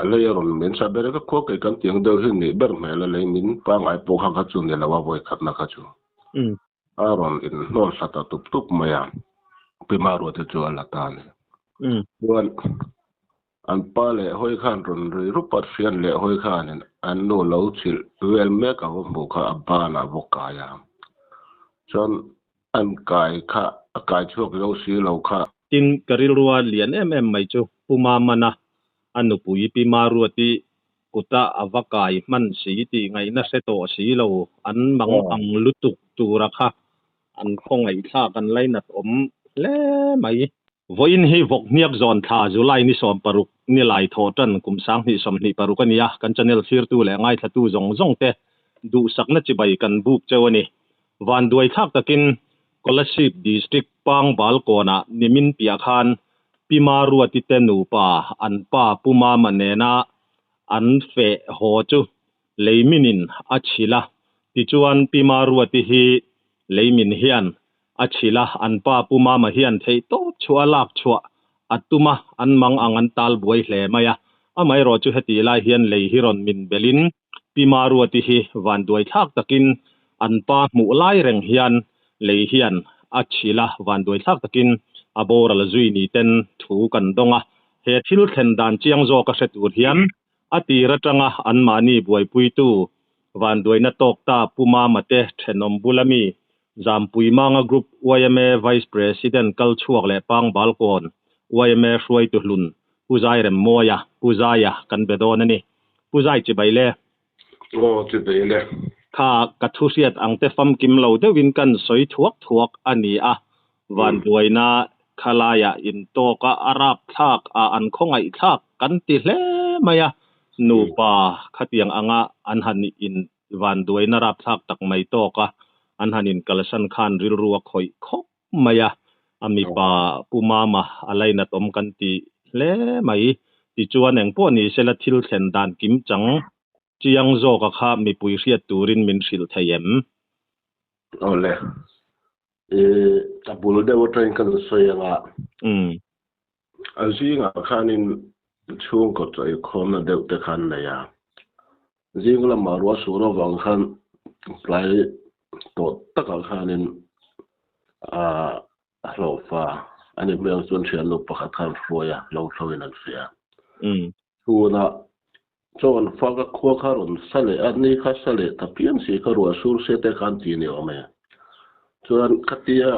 Lei a rawn min sa ber ka khua kei kan tiang deuh hi nih ber hmel a lei min pangngai pawh kha kha chu ni lo a vawi khatna kha chu. A rawn inhnawl hla ta tup tup mai a, Pi Maruate chu a la ta a ni. Chuan an pa leh hawi khan rawn ri rup a, hriat leh hawi khanin an nu lo chhilh vel mek a va hmuh kha a banah a va kai a. Chuan an kai kha a kai chhuak zo si lo kha. Tin, ka rilrua lian em em mai chu Pu Mamana a nupui Pi Maruati kuta a va kai hman si tih ngaihna hre tawh si lo, an mang ang lutuk tura kha an khawngaihthlak an lainat awm hle mai. Vawiin hi Vawkhniak zawn thla July ni 16 ni lai thawh tan kum 2026 a ni a, kan channel thlirtu leh ngaithlatu zawng zawng te duhsakna chibai kan buk cheu a ni. Vanduaithlak takin Kolasib District Pangbal kawnah nimin piah khan Pi Maruati te nupa an pa Pu Mama nena an feh haw chu leiminin a chhilh a, tichuan Pi Maruati hi leimin hian a chhilh a, an pa Pu Mama hian theihtawp chhuah a lak chhuah a tum a, an mang ang an tal buai hle mai a. Amaherawhchu hetih lai hian lei hi rawn min belhin Pi Maruati hi vanduaithlak takin an pa hmuh lai reng hian lei hian a chhilh a, vanduaithlak takin a boral zui ni ten thu kan dawng a. He thil thlen dan chiang zawk a hre tur hian a tir atanga anmahni buaipuitu vanduaina tawk ta Pu Mama te thenawm bula mi Zampui Manga Group yma Vice President kal chhuak leh Pangbal kawn yma hruaitu hlun Pu Zairemmawia, Pu Zaia kan be dawn a ni. Pu Zai chibai le. Aw chibai le. Kha ka thu hriat ang te famkim lo deuhin kan sawi thuak thuak a ni a, vanduaina khalaiah intawk a, a rapthlak a, an khawngaihthlak kan ti hle mai a, nupa khatiang anga an han in vanduaina rapthlak tak mai tawk a, an han inkalsan khan rilru a khawih khawp mai a, a mipa Pu Mama a lainat awm kan ti hle mai. Tichuan engpawh ni sela thil thlen dan kim chang chiang zawka kha mipui hriat turin min hrilh thei em? Awle, i a bul deuh atangin ka sawi anga a zingah khanin chhungkaw chawikhawmna deuh te khan nei a, zing lamah ruah sur avang khan tlai tawh takah khanin a hlawhfa a ni hmel chuan thiannu pakhat khan hruai a, lo thloin an hria. Chhunah chuan fa ka khua kha rawn sa leh a, ni kha sa leh ta pian si kha ruah sur se te khan ti ni awm e. Chuan khatia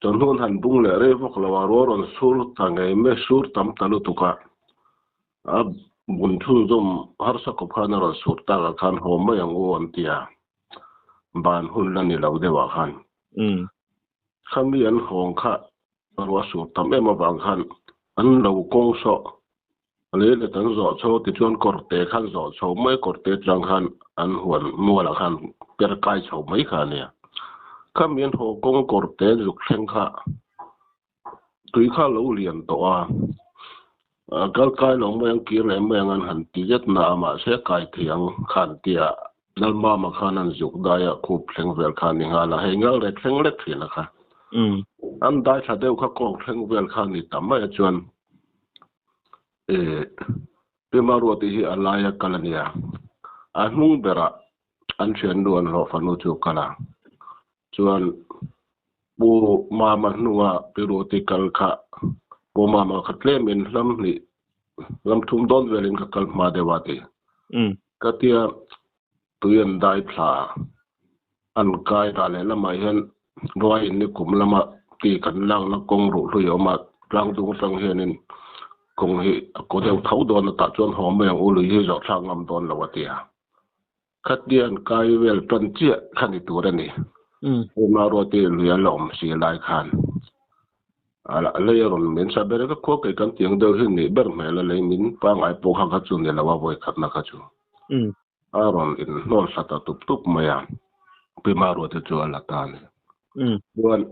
chawhnu an han bung leh rei vak lo a, ruah rawn sur ta ngei mai, sur tam ta lutuk a, a bun chhunzawm harsa khawp khan a rawn sur tak ah khan haw mai ang u an ti a, ban hun la ni lo deuh ah khan. Khami an hawng kha ruah sur tam em avang khan an lo kawng sawh lei let an zawh chho tichuan kawrte khan zawh chho mai kawrte tang khan an huan mualah khan per kai chho mai kha a nia. Khami an haw kawng kawrte zuk thleng kha tui kha a lo lian tawh a, kal kai lo mai ang kir leh mai ang an han ti zet na a mahse kai thei ang khan tia Lalmama khan an zuk dai a khup thleng vel kha a ni nghal a, hei ngal rek thleng lek thin a kha. An dai thla deuh kha kawng thleng vel kha a ni ta mai a chuan Pi Maruati hi a laia kal a nia. A hnung berah an thiannu an hlawh fanu chu kal a. Chuan Pu Mama hnunga Pi Ruati kal kha Pu Mama kha tlemin hlam hnih hlam thum dawn velin ka kal hma deuh a ti. Ka tia tui an dai thla an kai dah leh lamah hian ruai in ni kum lama ti kan lakna kawng ruh hlui a awm a, tlang dung atang hianin kawng hi a kaw deuh tho dawn a tah chuan haw mai ang u lui hi zawh thlak ngam dawn lo a ti a. Khatia an kai vel tan chiah kha ni tur a ni. Hema Ruati lui a la awm si lai khan a lei a rawn min sa ber a, ka khua kei kan tiang deuh hi nih ber hmel a lei min pangngai pawh kha kha chu ni lo a vawi khatna kha chu a rawn inhnawl hla ta tup tup mai a, Pi Maruati chu a la ta a ni. Chuan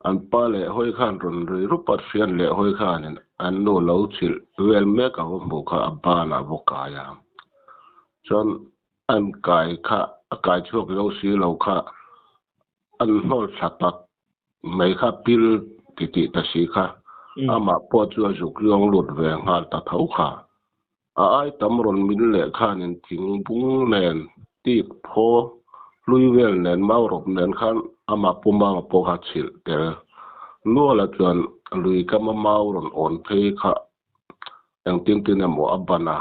An pa leh hawi khan rawn ri rup a, hriat leh hawi khanin an nu lo chhilh vel mek a va hmuh kha a banah va kai a. Chuan an kai kha a kai chhuak zo si lo kha an hnawl thla tak mai kha pil ti tih ta si kha. Amah pawh chu a zuk luang lut ve nghal ta tho kha. A ai tam rawn min leh khanin thing bung nen, tik phaw hlui vel nen, mau rawp nen khan amah Pu Mama pawh kha chhilh tel. Nuala chuan lui kama mau rawn awn phei kha engtin tin emaw a ban a,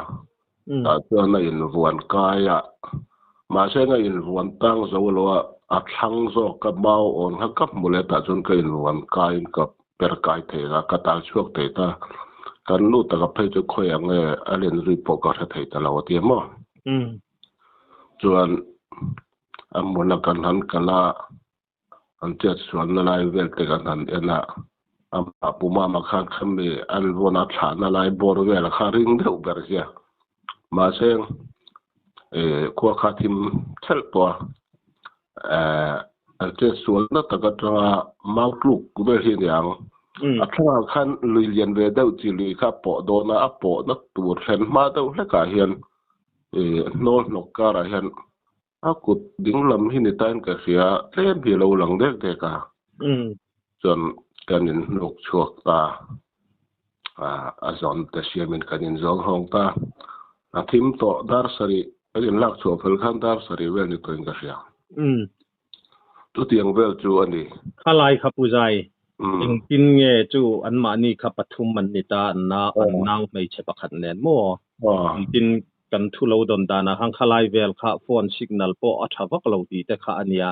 tah chuan a invuan kai a, mahse a invuan tang zo lo a, a thlang zawk a mau awn kha ka hmu leh tah chuan ka invuan kaiin ka per kai thei a, ka tal chhuak thei ta. Kan nu taka phei chu khawi ang nge a len zui pawh ka hre thei ta lo a ti a maw? Chuan a hmuna kan han kal a. An chet sualna lai vel te kan han en a, amah Pu Mama khan khami an vawn a thlahna lai bawr vel kha ring deuh ber hian mahse khua kha thim thelh tawh a, an chet sualna tak atanga mau tluk vel hi a ni ang. A thlangah khan lui lian ve deuh chi lui kha a pawh dawn a, a pawhna tur thlen hma deuh hlekah hian hnawl hnawk karah hian A kut ding lam hi ni tain ka hria, tlem hi a lo lang dek dek a. Chuan kan in hnuk chhuak ta, a zawn te siamin kan in zawng hawng ta. A thim tawh dar sarih, kan in lak chhuah fel khan dar sarih vel ni tawhin ka hria. Chutiang vel chu a ni. Khalai kha Pu Zai, engtin nge chu anmahni kha pathum an ni ta, an nau hmeichhe pakhat nen maw? Engtin Kan thu lo dawn danah khan khalai vel kha phone signal pawh a tha vak lo tih te kha a nia.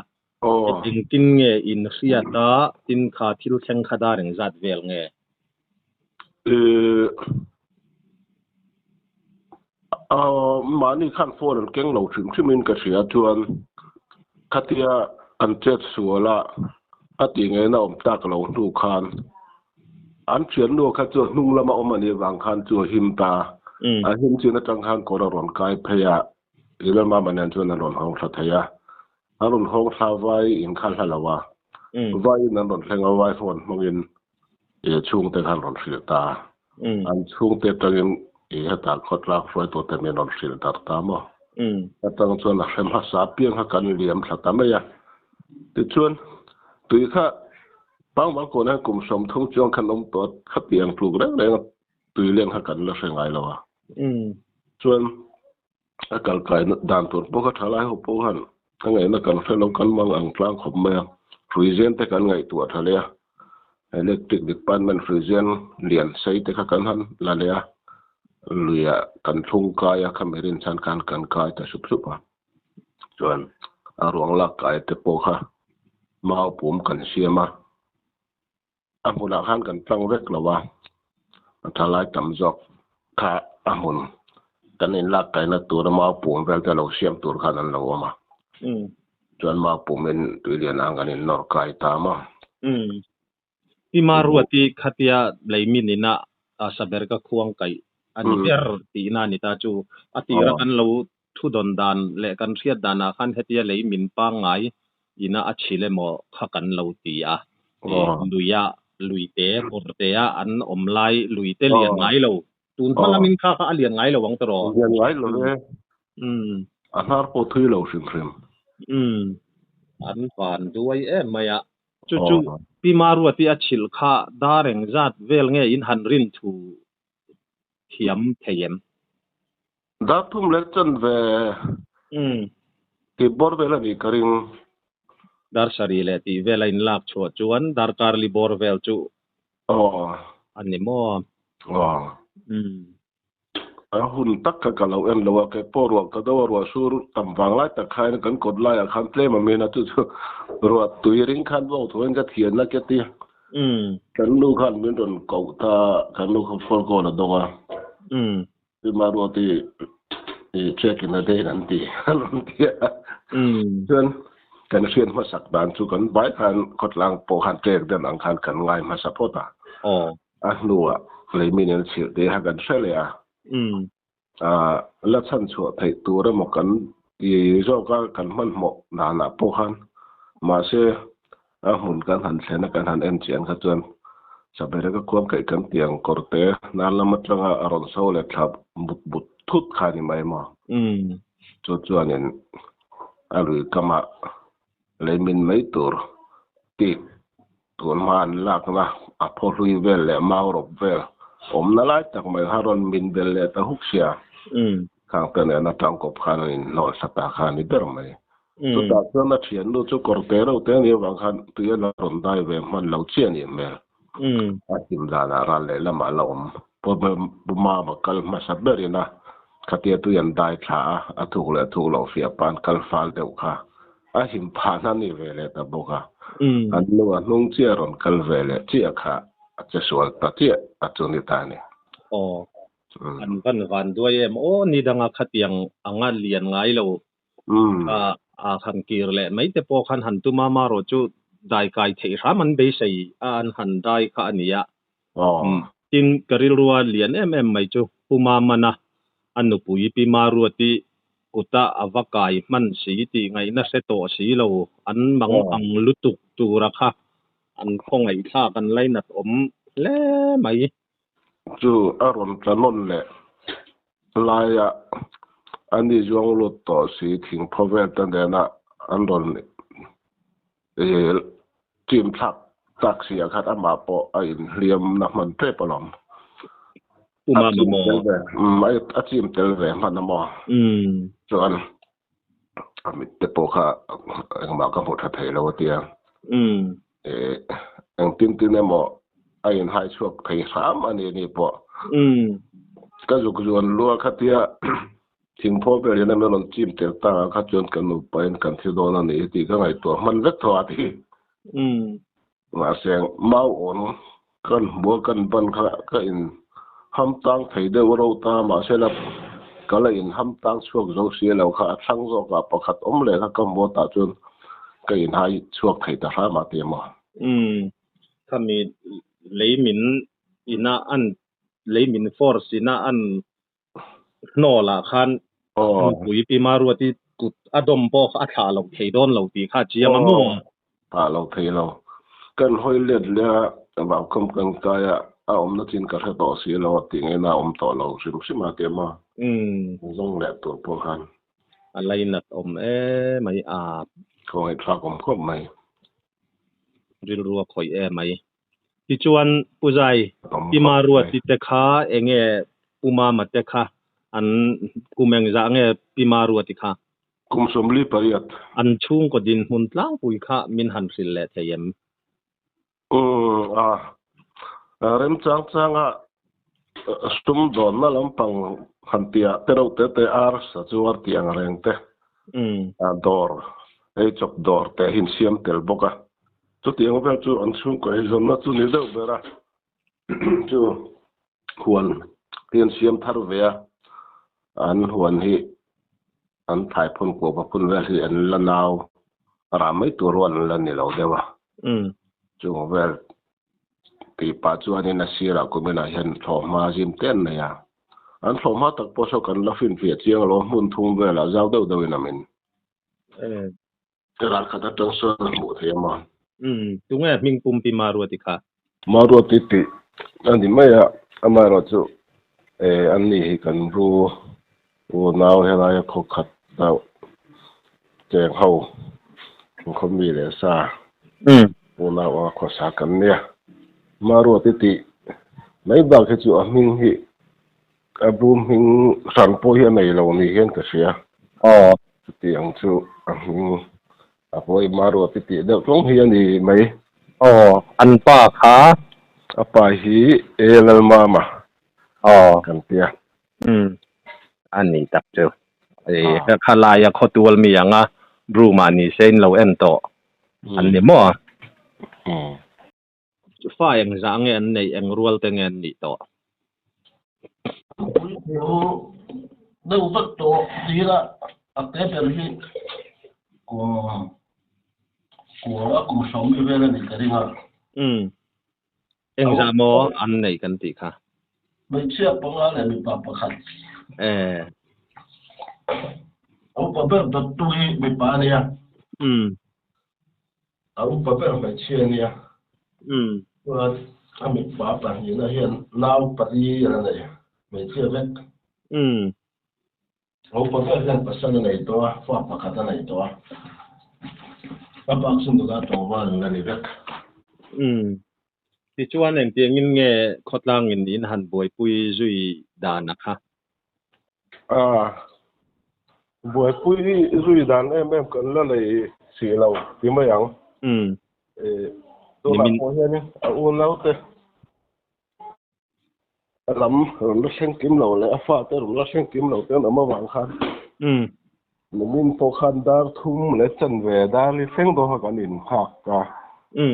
Engtin nge in hriat a, tin kha thil thleng kha dar engzat vel nge? Mahni khan phone an keng lo hrim hrim in ka hria chuan khatia an chet sual a, a tih ngei na awm tak lo hnu khan An thiannu kha chu hnung lama awm a nih vang khan chu a him ta. A him chin atang khan kawr a rawn kai phei a, Ilalmama nen chuan an rawn hawng thla thei a. An rawn hawng thla vai in kha hla lo a, vaiin an rawn thleng a, vai phone hmangin chhungte khan rawn hrilh ta. An chhungte atangin hetah khawtlak hruaitute min rawn hrilh darh ta maw. Atang chuan a hrem hmasa apiang kha kan liam thla ta mai a. Tichuan tui kha Pangmal kawn hian kum 30 chuang khan awm tawh a, khatiang tluk reng reng a tui leng kha kan la hre ngai lo a. Chuan a kal kai dan tur pawh kha thalai ho pawh khan a ngaihna kan hre lo, kan mang ang tlang khawp mai a. Hruizen te kan ngaihtuah tha leh a, Electric Department hruizen lian sei te kha kan han la leh a, luiah kan thlung kai a, khami rinchhan khan kan kai ta sup sup a. Chuan a ruang lak kai te pawh kha mau pum kan siam a, a hmunah khan kan tlang vek lo a, a thalai tam zawk kha a hmun kan inlak kaina tura mau pum vel te lo siam tur khan an lo awm a, chuan mau pumin tuilian ang kan innawr kai ta maw. Pi Maruati khatia leimin ina saber ka khuang kaih a ni ber tihna a ni ta chu. A tira kan lo thu dawn dan leh kan hriat danah khan hetia leimin pangngai ina a chhil emaw kha kan lo ti a. Luia luite kawrtea an awm lai luite lian ngai lo. Tun hma lamin kha kha a lian ngai lo ang tawh. Lian ngai lo e. A hnar pawh thui lo hrim hrim. An van duai em mai a. Chu chu Pi Maruati a chhilh kha dar engzat vel nge in han rin thu thiam thei em? Dar thum leh chan ve tih bawr vel a nih ka ring. Dar sarih leh tih vel a in lak chhuah chuan darkar li bawr vel chu a ni maw? A hun tak kha ka lo en lo a, kei pawh ruah ka do a, ruah sur tam vang lai tak khain kan kawt laiah khan tlem a min a, chu chu ruah tui ring khan vawk thuin ka thian a ke ti. Kan nu khan min rawn koh ta, kan nu kha phone call a dawng a, Pi Maruati i check in a day an ti an rawn ti a, chuan kan hriat hmasak dan chu kan vai khan khawtlang pawh khan ṭek den ang khan kan ngai hmasa phawt a. A hnuah leimin in a chhilh tih kha kan hre leh a. La chhan chhuah theih tur emaw kan ti zawk a, kan hmanhmawh danah pawh khan mahse a hmun kan han thlen a, kan han en chian kha chuan Sabera ka khuang kaih kan tih ang kawr te nan lam atanga a rawn so leh thla but but thut kha a ni mai maw. Chu chuanin a lui kamah leimin mai tur tik tun hma an lakna. a phaw hlui vel leh mau rawp vel awmna lai tak mai kha rawn min bel leh ta huk sia. Khang te nena tangkawp khan an inhnawl sa ta kha a ni ber mai. Chutah chuan a thiannu chu kawr te reuh te a nih avang khan tui a la rawn dai ve hman lo chiah a nih hmel. A hlim danah ral leh lamah a la awm. Pu Mama kal hmasa berin a khatia tui an dai thla a, a thuk leh thuk loh fiah pa'n kal fal deuh kha a him phahna a ni ve leh ta bawk a. An nu a hnung chiah rawn kal ve leh chiah kha a che sual ta chiah a chu ni ta a ni. Aw, an van van duai em aw, ni danga khatiang anga lian ngai lo a han kir leh mai te pawh khan han tum a, amaherawh chu dai kai theih hram an beisei a an han dai kha a ni a. Tin, ka rilrua lian em em mai chu Pu Mamana a nupui Pi Maruati kuta a va kai hman si tih ngaihna hre tawh si lo, an mang ang lutuk tura kha an khawngaihthlak an lainat awm hle mai. Chu a rawn tla nawn leh laia a ni zuang lut tawh si thingphaw vel te nena an rawn team thlak tak si ah khan amah pawh a inhliam na hman tep alawm. Puma mamawh. A chim tel ve hman a maw? Chuan a mit te pawh kha engmah ka hmu tha thei lo a tia. Engtin tin emaw a inhai chhuak thei hram a ni ni pawh. Ka zuk zuan lua kha tia thingphaw ber hian a rawn chim tel ta ang kha chuan kan nupain kan thi dawn a ni hi tih ka ngaihtuah hman vek tho a ti. Mahse mau awn kan hmu a kan ban kha ka in ham tang thei deuh ro ta mahse la ka la in ham tang chhuak zo si lo kha a thlang zawk ah pakhat awm leh kha ka hmu a tah chuan ka in hai chhuak thei ta hram a ti emaw. Umm khami lei min ina an lei min force ina an hnawl ah khan nupui Pi Maruati kut a dawm pawh kha a thlah lo thei dawn lo tih kha a chiang a maw? Thlah lo thei lo. Kan hawi let leh a, vaukham kan kai a, a awmna chin ka hre tawh si lo a tih ngaihna a awm tawh lo hrim hrim a ti a maw? Zawng leh tur pawh khan. A lainat awm em mai a. Khawngaihthlak awm khawp mai. Rilru a khawih em mai. Tichuan Pu Zai, Pi Maruati te kha enge Pu Mama te kha an kum engzah nge Pi Maruati kha? Kum 48. An chhungkaw dinhmun tlangpui kha min han hrilh leh thei em? Umm a, remchang changa sum dawnna lampang han tih ah te reuh te te ar sa chuar tih ang reng te, dawr, ei chawp dawr te hi an siam tel bawk a. Chutiang vel chu an chhungkaw eizawnna chu ni deuh ber a, chu huan hi an siam thar ve a, an huan hi an thlaiphun kuapa phun vel hi an la nau rah mai tur rual an la ni lo deuh a. Chung vel tih pah chuanin a sirah kuminah hian thlawhhma zim te an nei a, an thlawhhma tak pawh saw kan la finfiah chiang lo, hmun thum velah zau deuh deuhin a min. Ka ral khat atang sawn a hmuh theih a maw? Umm, tunge hming pum pi Maruati kha? Maruati tih a ni mai a, amaherawh chu eh an ni hi kan ru u nau helaia khaw khat deuh cheng ho khaw mi leh sa u nau anga khawsa kan nia. Maruati tih mai bak hi chu a hming hi A bu hming hran pawh hi a nei lo ni hian ka hria. Aw. Chuti ang chu a hming a pawi Maruat i tih deuh tlawng hi a ni mai. Aw, an pa kha. A pa hi E Lalmama. Aw. Kan tia. Umm, a ni tak chu. E kha laia khawtual mi anga room ah ni se in lo en tawh an ni maw? Umm. Fa eng zah nge an neih, eng rual te nge an nih tawh? Deuh vek tawh tira a te ber hi kum kua kum sawmi vel a nih ka ring a. Umm. Eng zah maw an neih kan tih kha? Hmeichhia panga leh mipa pakhat. Eh. A upa ber dawttu hi mipa a nia. Umm. A upa ber hmeichhia a nia. Umm. Chuan a mipa pahnihna hian nau pali a la nei, hmeichhia vek. Umm. A upa ber hian pasal a nei tawh a, fa pakhat a nei tawh a. A bak chu nula tlangval an la ni vek. Umm. Tichuan engtiangin nge khawtlangin in han buaipui zui dan a kha? A, buaipui zui dan em em kan la nei si lo ti mai ang. Tunah pawh hianin a unaute lam rawn la thleng kim lo leh a fate rawn la thleng kim lo te an awm avang khan nimin pawh khan dar thum leh chanve dar li thleng dawn kha kan inhak a,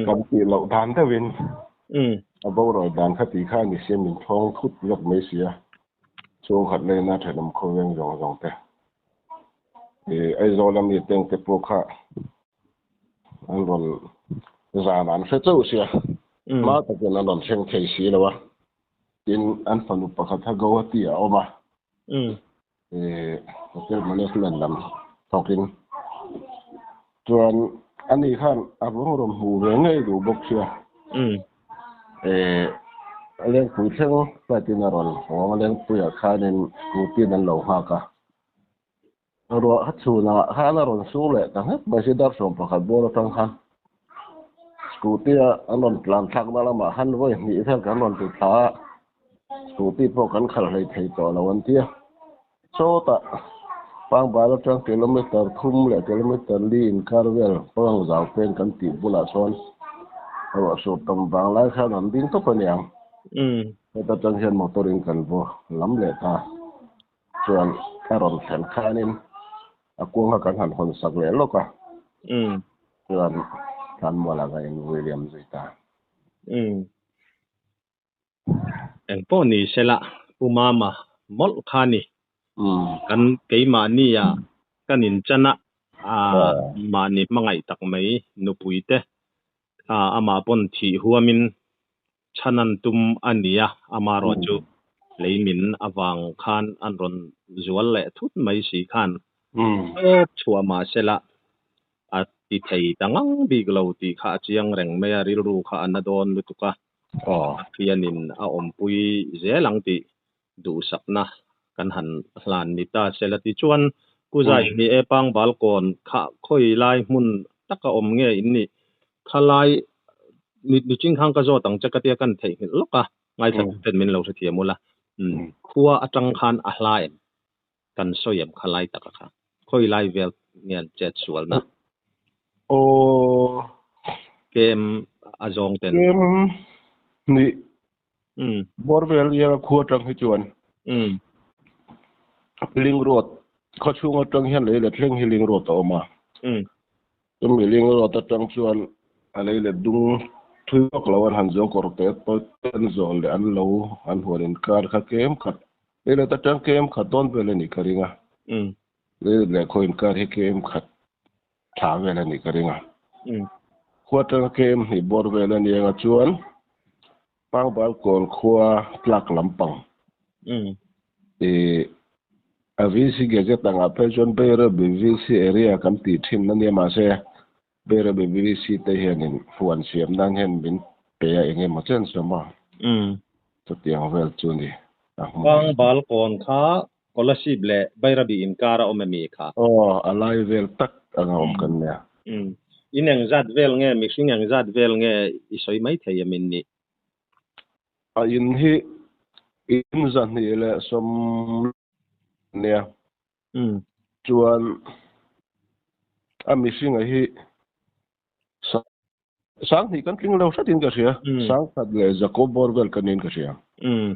kan tih loh dan deuhin a boruak dan kha tih kha a ni sia min thawng thut vek mai si a, chhungkhat leina thenawm khawveng zawng zawng te Aizawl ami tengte pawh kha an rawn zan an hre chauh sia, hma takin an rawn thleng thei si lo a, tin an fanu pakhat kha Guwahati ah a awm a, hotel management lam thawkin chuan ani khan a ruang rawn hmu ve ngei duh bawk sia, Lengpui thleng flight in a rawn hawng a, Lengpuiah khanin scooty in an lo nghak a. Ruah kha chhunah khan a rawn sur leh ta nghek mai si dar 11 bawr atang khan scooty a an rawn tlan thlakna lamah khan vawi hnih vel kan rawn ti thla a, scooty pawh kan khalh hlei thei tawh lo an ti a. Sawtah Pangbal atang kilometer thum leh kilometer li inkar vel pawng zau pen kan tih bulah sawn ruah sur tam vang lai khan an ding tawp a niang. Heta tang hian motor in kan vaw lam leh ta. Chuan a rawn thlen khanin a kuang kha kan han hawn sak leh lawk a, chuan Tlanmuala ka in vui liam zui ta. Eng pawh ni sela Pu Mama mawlh kha ni. Kan keimahni ah kan inchan a, mahni hmangaih tak mai nupui te amah pawn thih huamin chhan an tum a ni a, amaherawh chu leimin avang khan an rawn zual leh thut mai si khan tawp chhuah mah sela a ti thei ta ngang bik lo tih kha a chiang reng mai a, rilru kha a na dawn lutuk a, Pathianin a awmpui zel ang tih duhsakna kan han hlan ni ta sela tichuan Pu Zai ni e Pangbal kawn kha khawi lai hmun taka awm nge in nih? Khalai ni ni ching khang ka zawt ang che ka tia kan theihnghilh lawk a, ngaithla tu ten min lo hrethiam ula. Khua atang khan a hla em? Kan sawi em khalai taka kha? Khawi lai vel nge an chet sualna? Aw. Kem a zawng ten. Kem ni Bawr vel ianga khua atang hi chuan Ling Road khaw chhung atang hian lei let thleng hi Ling Road a awm a. Chumi Ling Road atang chuan a lei let dung thui vak lo an han zawng kawr te tawi te an zawl leh an lo an huan inkar kha kem khat lei let atang kem khat dawn vel a nih ka ring a. Lei let leh khaw inkar hi kem khat Thla vel a nih ka ring a. Khua atanga kem hnih bawr vel a nia nga chuan Pangbal kawn khua tlak lampang i a VC Gazette angah phei chuan Bairabi VC area kan tih thin a nia mahse Bairabi VC te hianin huan siam nan hian min pe a eng emaw chen sawm a chutiang vel chu ni a hmun. Pangbal kawn kha Kolasib leh Bairabi inkar a awm emi kha? Aw, a lai vel tak anga awm kan nia. Umm. In engzat vel nge, mihring engzat vel nge i sawi mai thei em in nih? A in hi in 210 nia. Umm. Chuan a mihringa hi 2000 kan tling lo hretin ka hria. 1100 bawr vel ka niin ka hria. Umm,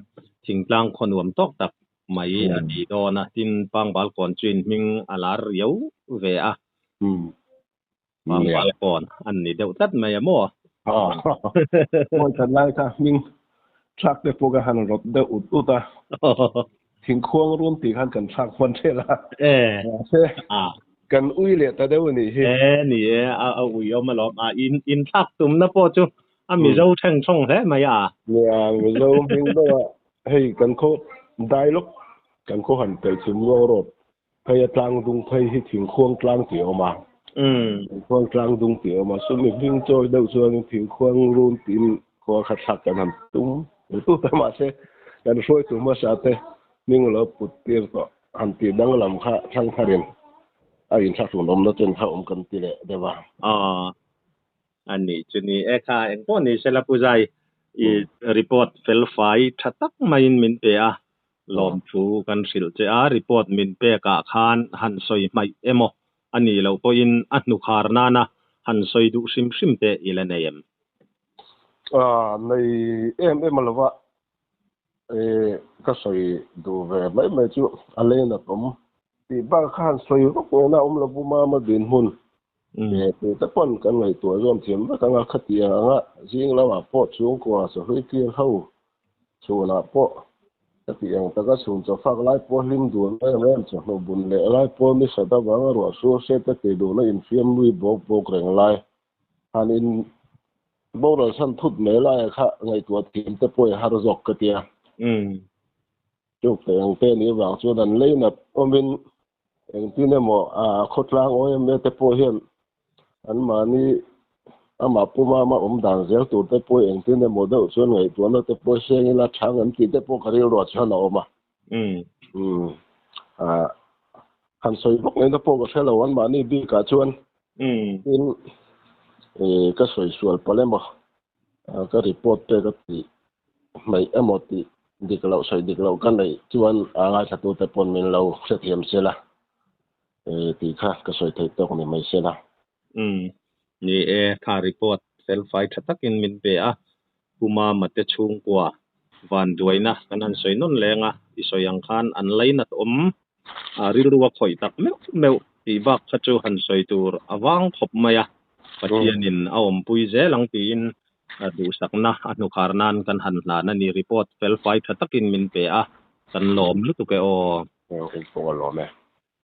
thingtlang khaw nuam tawk tak mai a ni dawn a, tin Pangbal kawn chu in hming a lar riau ve a. Pangbal kawn an ni deuh tlat mai a maw? Awi kan lai kha hming thlak te pawh ka han rawt deuh ut ut a. Thingkhuang run tih khan kan thlak hman ṭhel a. Mahse, kan ui leh ta deuh a nih hi. E, ni e, a ui awm alawm. A in thlak tumna pawh chu a Mizo ṭheng ṭhawng hle mai a. Nia, Mizo hming deuh a, hei kan khaw dialogue kan khaw han pelh chhum ruang rawt phei a tlang dung phei hi thingkhuang tlang tih a awm a. Thingkhuang tlang dung tih a awm a. Chumi hming chawi deuh chuanin thingkhuang run tiin khua kha thlak kan han tum tut a mahse kan hruaitu hmasa te hming lo put tir tawh han tih danglam kha thlang tharin a inthlahrun awmna chen kha awm kan ti leh deuh a. Aw, a nih chu ni e kha engpawh ni sela Pu Zai. I report fel fai tha tak maiin min pe a, lawmthu kan hrilh che a, report min pekah khan han sawi hmaih emaw a nih loh pawhin a hnukhar nana han sawi duh hrim hrim te i la nei em? Nei em em a lova, ka sawi duh ve mai mai chu a leinat awm tih bak kha han sawi vak ngei na awm lo pu Mama dinhmun tih te pawn kan ngaihtuah zawm thiam vek anga khatiang anga zing lamah pawh chhungkua sahlui kil ho chhunah pawh heti ang taka chhun chawfak lai pawh hlim dun em em chawhnu bun leh lai pawh ni sat avanga ruah sur se te tih duhna infiam nui bawk bawk reng lai han in boral san thut mai laia kha ngaihtuah thiam te pawh i har zawk ka tia. Chukte ang te nih avang chuan an leinat awmin Engtin emaw a khawtlang OMA te pawh hian anmahni amah pumama awm dan zel tur te pawh engtin emaw deuh chuan ngaihtuahna te pawh seng ila chhang an tih te pawh ka rilruah chuan a awm a. Umm. Han sawi vak ngaihna pawh ka hre lo anmahni bikah chuan tin ka sawi sual palh emaw ka report te ka tih hmeih emaw tih dik loh sawi dik loh ka neih chuan a ngaithlatute pawn min lo hrethiam se la tih kha ka sawi theih tawk ni mai se la. Umm, ni e, kha report felfai tha takin min pe a, Pu Mama te chhungkua vanduaina kan han sawi nawn leng a, i sawi ang khan an lainat awm a rilru a khawih tak meuh meuh tih bak kha chu han sawi tur a vang khawp mai a, Pathianin a awmpui zel ang tiin duhsakna a hnukhar nan kan han hlan a ni. Report felfai tha takin min pe a, kan lawm lutuk e aw. Kei pawh ka lawm e.